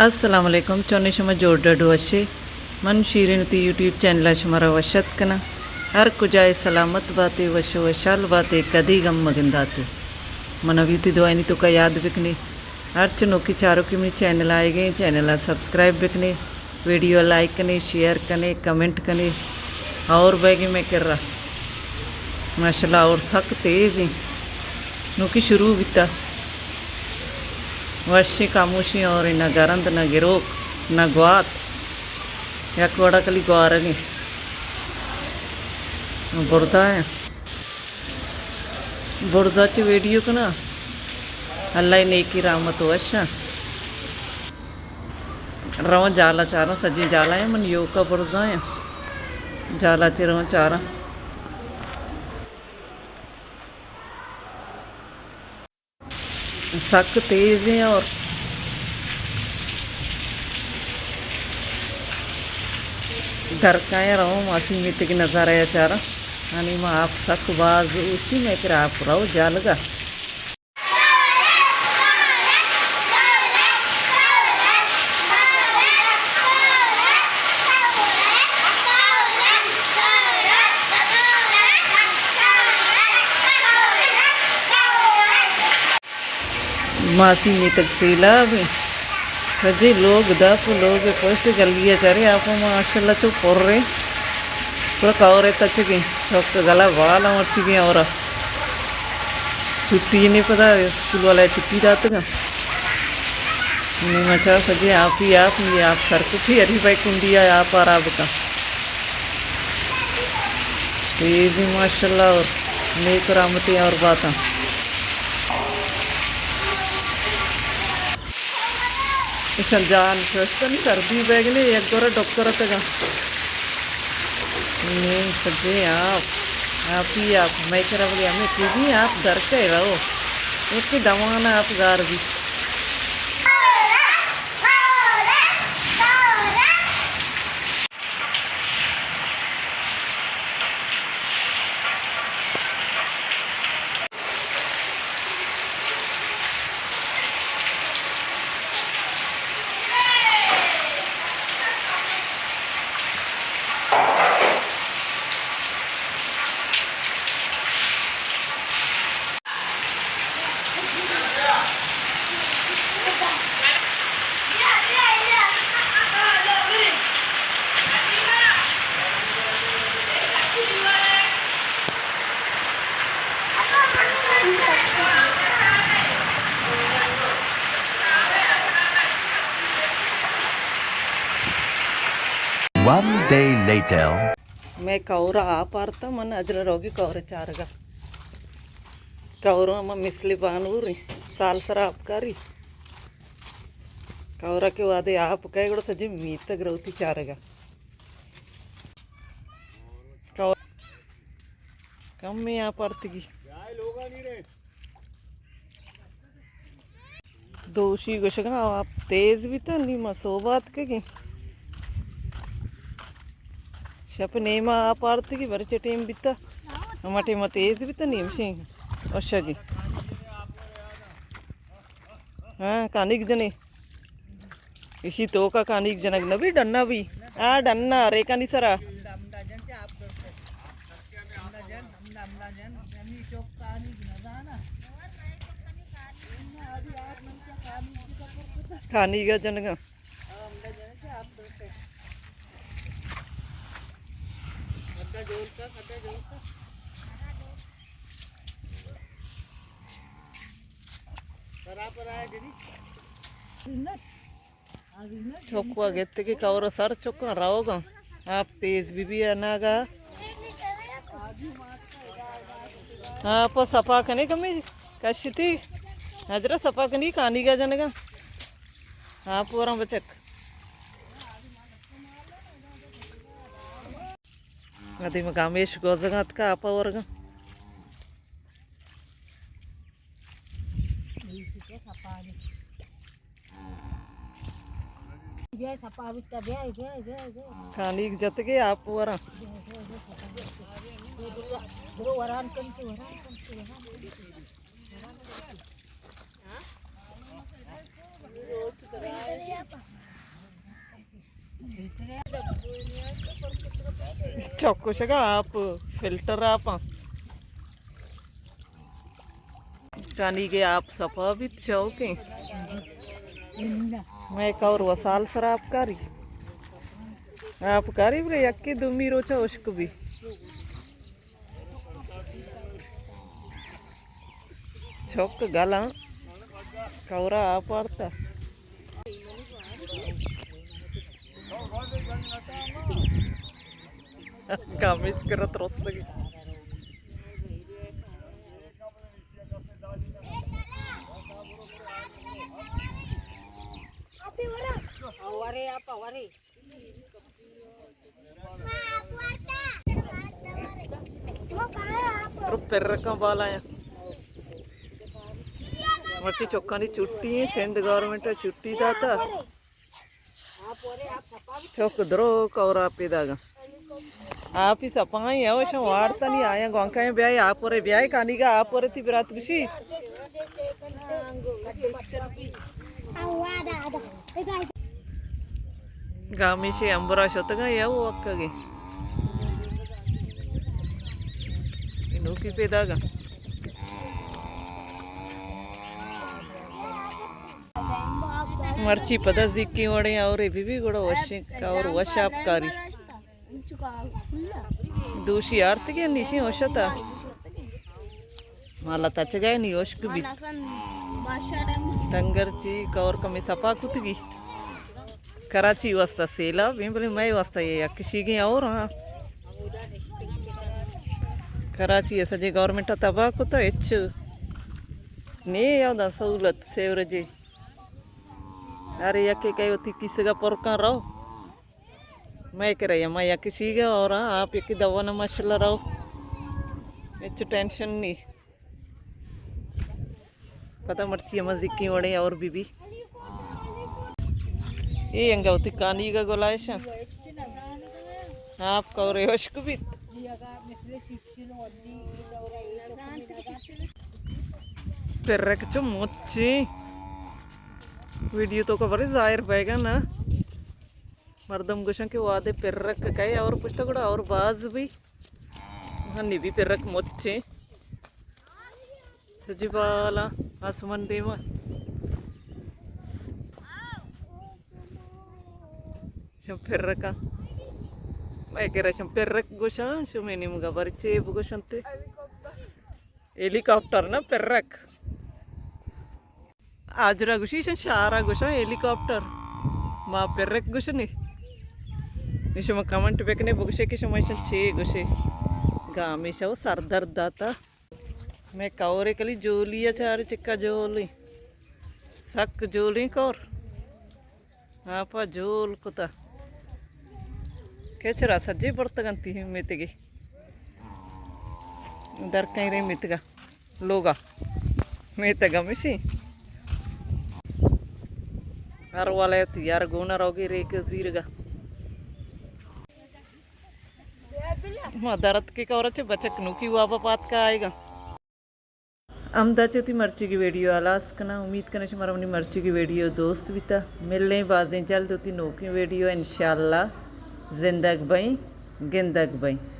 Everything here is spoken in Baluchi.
السلام علیکم، چونیں شما؟ جوڑ ڈڈ وشے؟ من شیرین وتی یوٹیوب چینل ءَ شمارا وش اتک کناں۔ ہر کجا ئے سلامت باتے، وش ءُ وشحال باتے، کدی غم مگنداتے۔ منا وتی دعائنی توکا یاد بکنے۔ ہرچ نوکی چاروکے منی چینل ءَ آئیگیں، چینل ءَ سبسکرائب بکنے، ویڈیو ءَ لائک کنے، شیئر کنے، کمنٹ کنے اور بیگیں مئے کرا۔ ماشاءاللہ اور سک تیز ایں۔ نوکی شروع بیتا۔ وشیں خاموشیں اور نہ گرند، نہ گروک، نہ گوات۔ یک وڑا کلی گوارگیں۔ برزا ایں۔ برزا چہ ویڈیو کناں۔ اللہ ءِ نیکی رحمت وشاں۔ رواں جالا چاراں، سجیں جالا ایں، من یوکا برزا ایں۔ جالا چہ رواں چاراں۔ سک تیز ایں اور درکاں رواں، ماسی میتگ ءِ نظارہ ءَ چاراں۔ ہنی ما آپ سک باز اوشتی، مئے کرا آپ رو جالگا۔ ماسی میتگ سیلاب ایں۔ سجیں لوگ دپ، لوگ پشت، گلی ءَ چارے آپ ماشاءاللہ چو پر ایں۔ پورا کور ءَ تچگیں۔ چک گلا بال مرچیگیں اور چھٹی نے پدا اسکول والا چھٹی داتگاں۔ نی مچا سجیں آپی آپ، نی آپ سرکپی، اری بھائی کنڈی ءَ آپ آرا بکا۔ تیزیں ماشاءاللہ اور نیک رحمتیں اور باتاں۔ اشان جان شوشتنی سردی بیگنے یک گورا ڈکتر اتگا۔ نیم سجیں آپ، آپی آپ، مئے کرا بلے ہمے کوبی آپ درکے رہو۔ ایک دمان آپ گار بیت۔ One day later. مئے کئور ءَ آپ آرتا، من اجرا روگی کئور ءِ چارگا۔ کئور ءَ ہما مثل بانور ایں، سال سرا آپ کاری۔ کئور ءَ کہ وہدے آپ کئے گڑا سجیں میتگ روتی چارگا۔ کئور کمے آپ آرتگی۔ دوشی گوشگاں آپ تیز بیتاں، نی ما سوب ءَ اتکگیں۔ شپ ءِ نیما آپ آرتگی، برے چہ ٹیم بیتا، ہما ٹیما تیز بیتا، نی ہمشیں وشگی۔ ہاں، کانیگ جنے۔ ایشی توکا کانیگ جنگ نہ بی، ڈنا بی۔ آ ڈنا، ریکانی سرا۔ کانیگا جنگا۔ چکوا گتگی کئور ءَ سر چکاں روگاں۔ آپ تیز بی بی اناگا۔ آپ سپا کنے کمی کشتی۔ حضرت سپا کنی کانیگا جنگا۔ آپ وراں بچک۔ ادی مگامیش گوزگاں اتکا آپ ورگاں۔ بیا سپا بیتا، بیا، بیا، بیا، بیا۔ کانیگ جتگے آپ وراں۔ درو، درو وران کنتی، وران کنتی، وران کنتی۔ چوک کشگا آپ، فلٹر آپ۔ کانیگے آپ صفا بیت، شوقیں۔ مئے کور وسال سر آپ کاری۔ آپ کاری بلے یکے دومی روچا اشک بی۔ چک گلاں کورا آپ آرتا۔ گامیش کرا ترسگی۔ رو پرکاں بالا ایں۔ مرچی چکانی چھٹی ایں، سندھ گورنمنٹ ءَ چھٹی داتا۔ چک درو کور آپ پیداگا۔ آپی سپائیں، او شن وارتنی آیا گوانکائیں، بیائے آپ ورے، بیائے کانیگا آپ ورے، تی برات گشی۔ گامیشے امبرا شتگاں یا او اکگے۔ اے نوکی پیداگا۔ مرچی پدا زیکی وڑیں اور بی بی گڑا وشیں اور وش آپ کاری۔ دوشی آرتگی نیشیں وشتا۔ مالا تچگئے نی اشک بیت۔ ڈنگر چی کور کمی سپا کتگی۔ کراچی واسطہ سیلاب ایں، بلے مئے واسطہ اے یک شیگیں اور ہاں۔ کراچی ءَ سجے گورنمنٹ ءَ تباہ کتا، ہچ نے یو دا سہولت سیورجے۔ ارے یکے کئے وتی کیسگا پر کن رو۔ مئے کرا ہما یک شیگا اور ہاں، آپ یک دوا نہ ماشاءاللہ رو۔ ہچ ٹینشن نی۔ پدا مرچی ہما زیکیں وڑیں اور بی بی۔ اے انگا وتی کانیگا گلائشاں۔ آپ کورے اشک بیت۔ پرک چو مچیں۔ ویڈیو توکا برے ظاہر بئیگا نا۔ مردم گوشن کہ وہدے پرک کئے اور پشتا گڑا اور باز بی۔ ہنی بی پرک مچیں۔ سجی بالا آسمان دیما۔ شم پرکا۔ مئے کرا شم پرک گوشاں، شمے نیمگا برچے بگوشنتے۔ ہیلی کاپٹر نا پرک۔ آجرا گوشی، ایشاں شارا گوشاں ہیلی کاپٹر۔ ما پرک گوشنی۔ نی شما کمنٹ بکنے، بگوشے کہ شما ایشاں چے گوشے۔ گامیشا و سردرد داتا۔ مئے کورے کلی جولی ءَ چارے، چکا جولی۔ سک جولیں کور۔ آپا جول کتا۔ کچرا سجے برتگ انتی میتگے۔ در کئیں رے میتگا۔ لوگا۔ میتگا مشی۔ ہر والے تیار گونا روگی ریک زیرگا۔ ما درت کے کورا چے بچک نوکی وابا پاتکا آئیگا۔ ہمدا چہ وتی مرچیگی ویڈیو ہلاس کناں۔ امید کناں شمارا منی مرچیگی ویڈیو دوست بیتا۔ ملیں بازیں جلد وتی نوکیں ویڈیو، انشاءاللہ۔ زندگ بئیں، گندگ بئیں۔